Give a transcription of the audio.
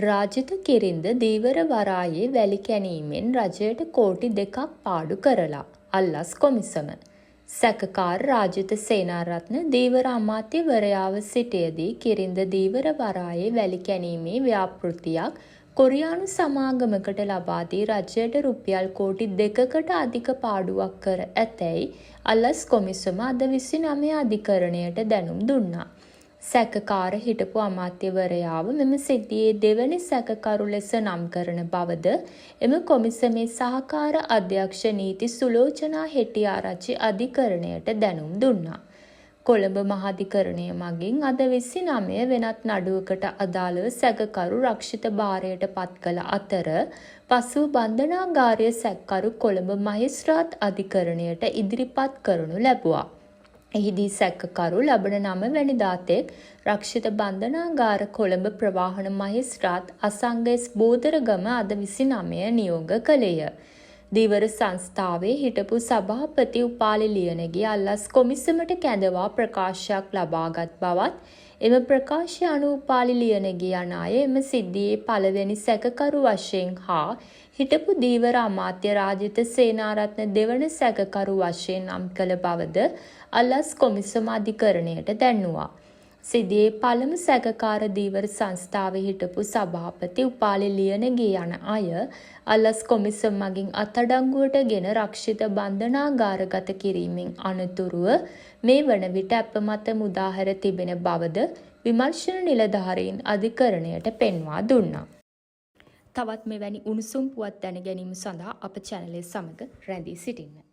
රාජිත කිරින්ද ධීවර වරායේ වැලි කැණීමෙන් රජයට කෝටි 2ක් පාඩු කරලා. අල්ලස් කොමිසම. සැකකාර රාජිත සේනාරත්න ධීවර අමාත්‍යවරයාව සිටියදී කිරින්ද ධීවර වරායේ වැලි කැණීමේ ව්‍යාපෘතියක් කොරියානු සමාගමකට ලබා දී රජයට රුපියල් කෝටි 2කට අධික පාඩුවක් කර ඇතැයි අල්ලස් කොමිසම අද 29 අධිකරණයට දැනුම් දුන්නා. සැකකාර හිටපු අමාත්‍යවරයාව මෙම සිද්ධියේ දෙවැනි සැකකරු ලෙස නම් කරන බවද එම කොමිසමේ සහකාර අධ්‍යක්ෂ නීති සුලෝචනා හෙට්ටිආරච්චි අධිකරණයට දැනුම් දුන්නා. කොළඹ මහාධිකරණය මගින් අද 29 වෙනත් නඩුවකට අදාළව සැකකරු රක්ෂිත භාරයට පත් කළ අතර, පසුව බන්ධනාගාරය සැකකරු කොළඹ මහේස්ත්‍රාත් අධිකරණයට ඉදිරිපත් කරනු ලැබුවා. එහිදී සැකකරු ලබන 9 වැනිදා තෙක් රක්ෂිත බන්ධනාගාර කොළඹ ප්‍රවාහන මහේස්ත්‍රාත් අසංග එස් බෝදරගම අද 29 නියෝග කළේය. ධීවර සංස්ථාවේ හිටපු සභාපති උපාලි ලියනගේ අල්ලස් කොමිසමට කැඳවා ප්‍රකාශයක් ලබාගත් බවත්, එම ප්‍රකාශය අනුව උපාලි ලියනගේ යන අය එම සිද්ධියේ පළවෙනි සැකකරු වශයෙන් හා හිටපු ධීවර අමාත්‍ය රාජිත සේනාරත්න දෙවන සැකකරු වශයෙන් නම් කළ බවද අල්ලස් කොමිසම අධිකරණයට දැන්වුවා. සිද්ධියේ පළමු සැකකාර ධීවර සංස්ථාවේ හිටපු සභාපති උපාලි ලියනගේ යන අය අල්ලස් කොමිසම මගින් අත්අඩංගුවට ගෙන රක්ෂිත බන්ධනාගාරගත කිරීමෙන් අනතුරුව මේ වන විට ඇප මත මුදා හැර තිබෙන බවද විමර්ශන නිලධාරීන් අධිකරණයට පෙන්වා දුන්නා. තවත් මෙවැනි උණුසුම් පුවත් දැන ගැනීම සඳහා අප චැනලය සමග රැඳී සිටින්න.